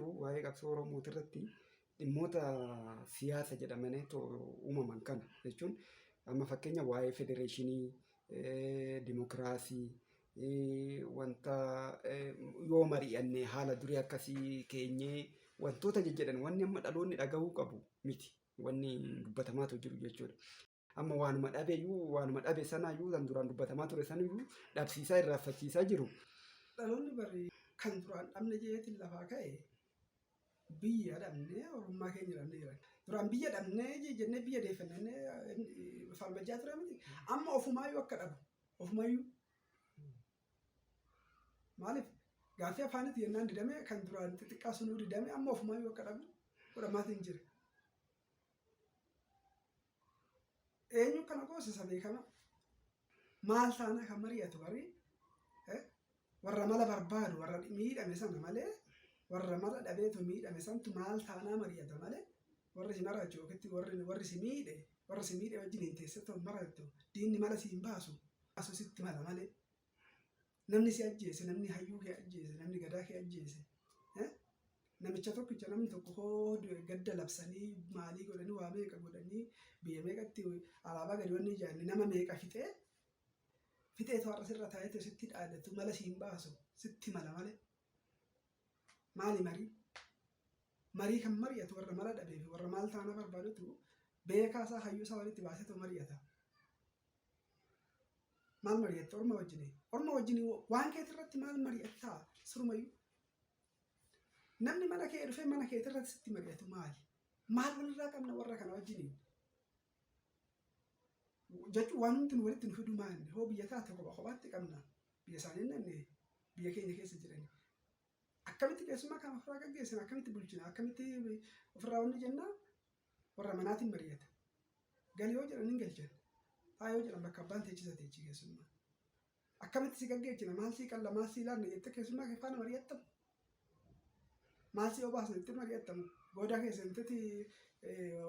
Waa'ee qabsoo Oromooti irratti dhimmoota siyaasa jedhamanii uumaman kana jechuun amma fakkeenya waa'ee federeeshinii, dimokiraasii, wanta yoo mari'anne haala duree akkasii keenyee wantoota jejjedhan wanni amma dhaloonni dhagahuu qabu miti wanni dubbatamaatu jiru jechuudha. Amma waanuma dhabeyyuu waanuma dhabe sanaayyuu kan duraan dubbatamaa ture saniyyuu dhabsiisaa irraanfachiisaa jiru. Dhaloonni bari kan duraan dhabne jeetiin lafaa ka'e biyya dhabne oromummaa keenya dhabne jedhan. Duraan biyya dhabne jennee biyya deeffanne falmachaa ture miti. Amma ofumaayyuu akka dhabu ofumayyuu. Maaliif gaaffii afaanitti jennaan didame kan duraan xixiqqaa sunuu didame amma ofumaayyuu akka dhabu godhamaatiin jira. Eenyu kana goosisa beekama. Maal taana kan mari'atu bari warra mala barbaadu warra miidhame sana malee warra mala dhabeetu miidhame santu maal taanaa mari'ata malee warri si marachu yookitti warri warri si miidhe warra si miidhe wajjin hin teessettu marattu diinni mala si hin baasu baasu sitti mala malee namni si ajjeese namni hayyuu kee ajjeese namni gadaa kee ajjeese Namicha tokkicha namni tokko hoo du'e gadda labsanii maalii godhanii waa meeqa godhanii biyya meeqatti alaabaa gadi wanni ijaanne nama meeqa fixee fixeetu har'a sirra taa'eetu sitti dhaadatu mala siin baasu sitti mala malee. Maali marii? Marii kan mari'atu warra mala dhabee fi warra maal taana barbaadutu beekaa isaa hayyuu isaa walitti baasetu mari'ata. Maal mari'atta orma wajjini? Orma wajjini waan keetirratti maal mari'attaa sirumayyuu? Namni mana kee dhufee mana keetirratti sitti mari'atu maali? Maal walirraa qabna warra kana wajjiniin? Jechuun waan hundi nu walitti nu fidu maali? Hoo biyya taate kopha kophaatti qabna. Biyya isaanii nanne biyya keenya keessa jirani. Akkamitti keessummaa kana ofirraa gaggeessina? Akkamitti bulchina? Akkamitti ofirraa wanni jenna? Warra manaatiin mari'ata. Gali yoo jedhan hin galchan. Taa yoo jedhan bakka abbaan teechisa teechi keessummaa. Akkamitti si gaggeechina? Maal sii qalla? Maal sii laanna? Jettee keessummaa kee faana mari'attamu. Maal sii obaasna jettee mari'attamu. Goodaa kee seenteeti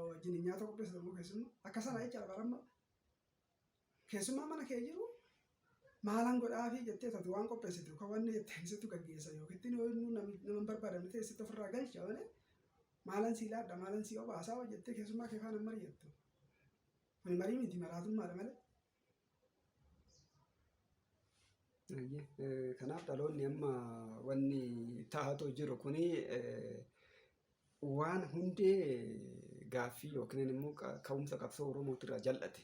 wajjin nyaata qopheessitamu keessummaa. Akka sana jechaadha baramma. Keessummaa mana kee jiru maalan godhaafii jettee tati waan qopheessitu kan wanni jettee situ gaggeessa yookiin yoo inni nama hin barbaadamne ta'e sitti ofirraa galcha malee maalan sii laadha maalan sii obaasaa jettee keessummaa kee faana mari'attu. Kuni marii miti maraatummaadha malee. Kanaaf dhaloonni amma wanni ta'atu jiru kuni waan hundee gaaffii yookiin immoo ka'umsa qabsoo Oromootirraa jal'ate.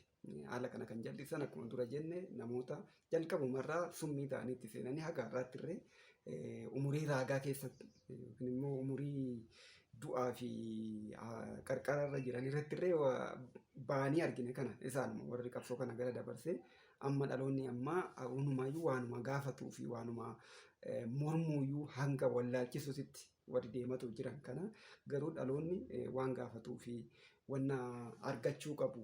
Haala kana kan jal'isan akkuma dura jenne namoota jalqabumarraa summii ta'anii itti seenanii haga har'aatti illee umurii raagaa keessatti yookiin immoo umurii du'aa fi qarqara irra jiran irratti illee ba'anii argine kana isaanuma warri qabsoo kana gara dabarsee amma dhaloonni ammaa hunumaayyuu waanuma gaafatuu fi waanuma mormuuyyuu hanga wallaalchisuutti warri deematu jiran kana garuu dhaloonni waan gaafatuu fi wanna argachuu qabu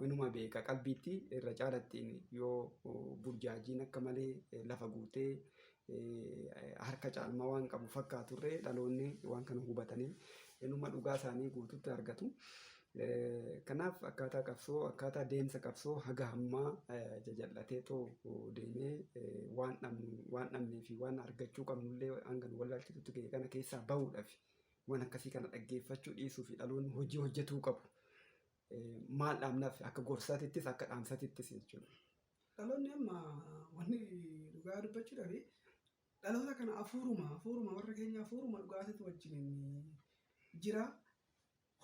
inuma beeka qalbiitti irra caalattiin yoo burjaajiin akka malee lafa guutee harka caalmaa waan qabu fakkaaturree dhaloonni waan kana hubatanii inuma dhugaa isaanii guututti argatu. Kanaaf akkaataa qabsoo akkaataa deemsa qabsoo haga ammaa jajal'atee too deemee waan dhabnu waan dhabnee fi waan argachuu qabnullee hanga nu wallaalchisutti ga'e kana keessaa bahuudhaaf waan akkasii kana dhaggeeffachuu dhiisuu fi dhaloonni hojii hojjetuu qabu. Maal dhaamnaaf akka gorsaatittis akka dhaamsatittis jechuudha. Dhaloonni amma wanni dhugaa dubbachuudhaaf dhaloota kana afuuruma afuuruma warra keenya afuuruma dhugaatitu wajjin jira.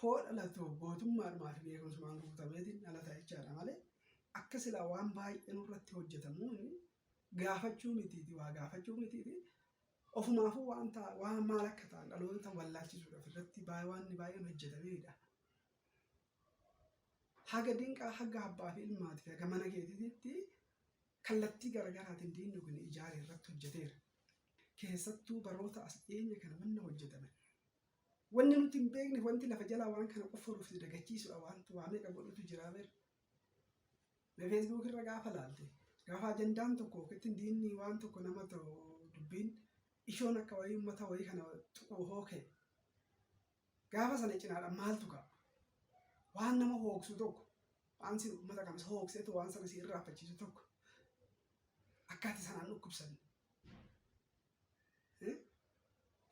Hoo dhalatu gootummaadhumaa fi beekumsumaan guutameetiin dhalata jechaadha malee akka silaa waan baay'ee nurratti hojjetamuun gaafachuu mitiiti waa gaafachuu mitiiti ofumaafuu waan ta'a waan maal akka ta'an dhaloota wallaalchisuudhaaf irratti waan baay'een hojjetameedha. Haga dinqaa haga abbaa fi ilmaati fi haga mana keetiitti kallattii garaagaraatiin diinni kun ijaare irratti hojjeteera. Keessattuu baroota as dhiyeenya kana wanna hojjetame. Wanni nuti hin beekne wanti lafa jalaa waan kana qofforuuf si dagachiisudha wanti waa meeqa godhutu jira beer. Mee Facebook irra gaafa laalte gaafa ajandaan tokko yookiin diinni waan tokko nama ta'u dubbiin ishoon akka wayii uummata wayii kana tuqu hoo ka'e gaafa sana cinaadhaan maaltu ka'a? Waan nama hooksu tokko waan si uummata kanas hookseetu waan sana si irraanfachiisu tokko akka ati sanaan dhukkubsanne.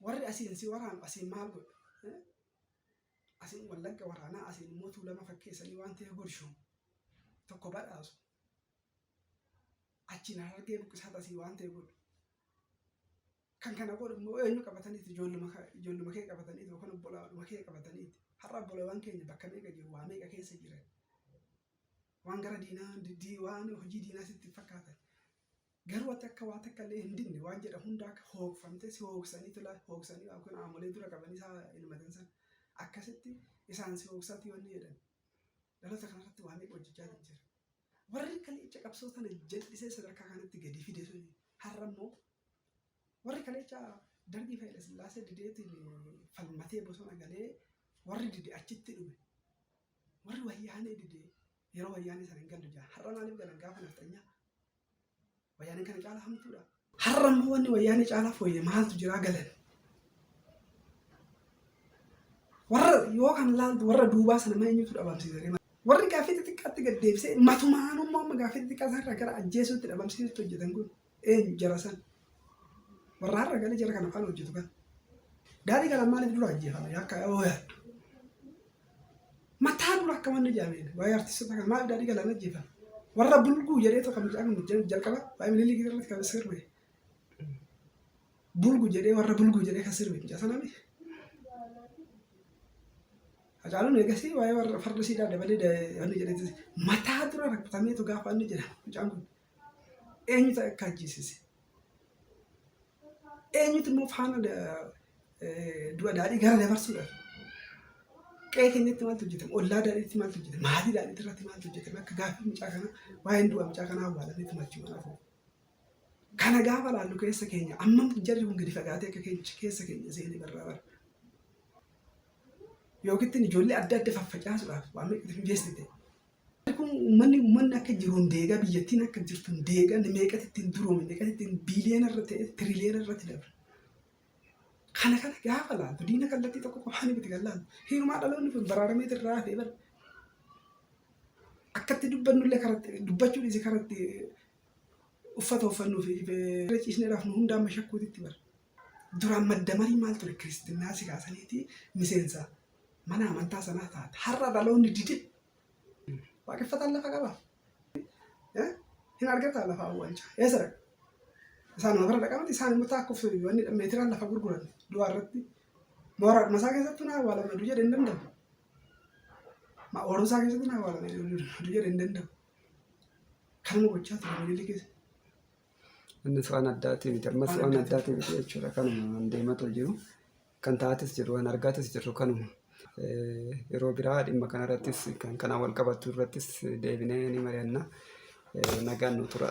Warri asiin si waraanu asiin maal godhu? Asiin Wallagga waraanaa, asiin immoo Tuulama fakkeessanii waan ta'e gorshu tokko badhaasu. Achiin Harargee buqqisaa asii waan ta'e godhu. Kan kana godhu immoo eenyu qabataniiti? Ijoolluma kee qabataniiti yookaan obbolaadhuma kee qabataniiti. Har'a obboleewwan keenya bakka meeqa jiru, waa meeqa keessa jiran. Waan gara diinaa, waan hojii diinaa sitti fakkaatan. Garuu ati akka waa takka illee hin dinne waan jedha hunda akka hoogfamtee si hoogsanii tola hoogsanii yookaan aamolee dura qabanii isaa ilmatan sana akkasitti isaan si hoogsaati wanni jedhan. Dhaloota kanarratti waa meeqa hojjechaa jira. Warri kaleecha qabsoo tana jal'isee sadarkaa kanatti gadi fide suni har'a immoo warri kaleecha Dargii fi Haile Sillaasee dideetiin falmatee bosona galee warri dide achitti dhume. Warri Wayyaanee dide yeroo Wayyaanee sana hin gallu jaa. Har'a maaliif galan gaafa nafxanyaa? Wayyaaneen kana caalaa hamtuudha. Har'a immoo wanni Wayyaanee caalaa fooyye maaltu jiraa galan? Warra yoo kan laaltu warra duubaa sana ma eenyutu dhabamsiisanii? Warri gaaffii xixiqqaatti gad deebisee matumaanummaa amma gaaffii xixiqqaa sanarraa gara ajjeesuutti dhabamsiisuutti hojjetan kun eenyu jara san? Warra har'a galee jara kana faana hojjetu kan. Daadhii galan maaliif dura ajjeefame akka yoo yaaddu? Mataa dura akka wanni jedhameen waa'ee artistoota kana maaliif daadhii galan ajjeefame? Warra bulguu jedhee tokko mucaa kun jalqaba waa'ee Minilik irratti kan sirbe. Bulgu jedhee warra bulguu jedhee kan sirbe mucaa sana miti. Hacaaluun eegasii waa'ee warra farda siidaa dabalee wanni jedhee mataa dura rukkutameetu gaafa inni jedha mucaan kun eenyutu akka ajjeesise? Eenyutu immoo faana du'a daadhii gara dabarsuudhaaf? Qe'ee keenyatti maaltu hojjetame? Ollaa daadhiitti maaltu hojjetame? Maatii daadhiitti irratti maaltu hojjetame? Akka gaaffii mucaa kanaa waa'een du'a mucaa kanaa awwaalameetu maachuu mana fuudhu. Kana gaafa laallu keessa keenya ammam jarri kun gadi fagaatee akka keessa keenya seenee barraa bara. Yookiin ijoollee adda adda faffacaasuudhaaf waan meeqatti mijeessite. Kun uummanni akka jiru hin deegaa, biyyattiin akka jirtu hin deegaa, meeqatti ittiin duroome, meeqatti ittiin biiliyoona irra ta'e tiriliyoona irratti dabre. Kana gaafa laaltu diina kallattii tokko qofaan miti kan laaltu. Hirumaa dhaloonni kun baraaramee irraa hafee bara. Akkatti dubbannullee karatti dubbachuu dhiise karatti uffata uffannuu fi ciisnee rafnu hunda amma shakkuutitti bara. Duraan madda marii maal ture kiristinnaa si kaasaniiti miseensa mana amantaa sanaa taate. Har'a dhaloonni dide. Waaqeffataan lafa qabaa? Hin argataa lafa awwaalchaa? Eessa dhaqa? Isaanuma bira dhaqa miti, isaan immoo taakkuuf wanni meetiraan lafa gurguran du'aa irratti. Mooraa masaa keessattuu na awwaalame du jedhe hin danda'u. Ooyiruu isaa keessatti na awwaalame du jedhe hin danda'u. Kanuma gochaa ture Minilikis. Innis waan addaatii miti. Ammas waan addaatii miti jechuudha. Kanuma deematu jiru. Kan ta'atis jiru, kan argaatis jirru kanuma. Yeroo biraa dhimma kanarrattis kan kanaan wal qabatu irrattis deebinee ni mari'anna. Nagaan nu tura.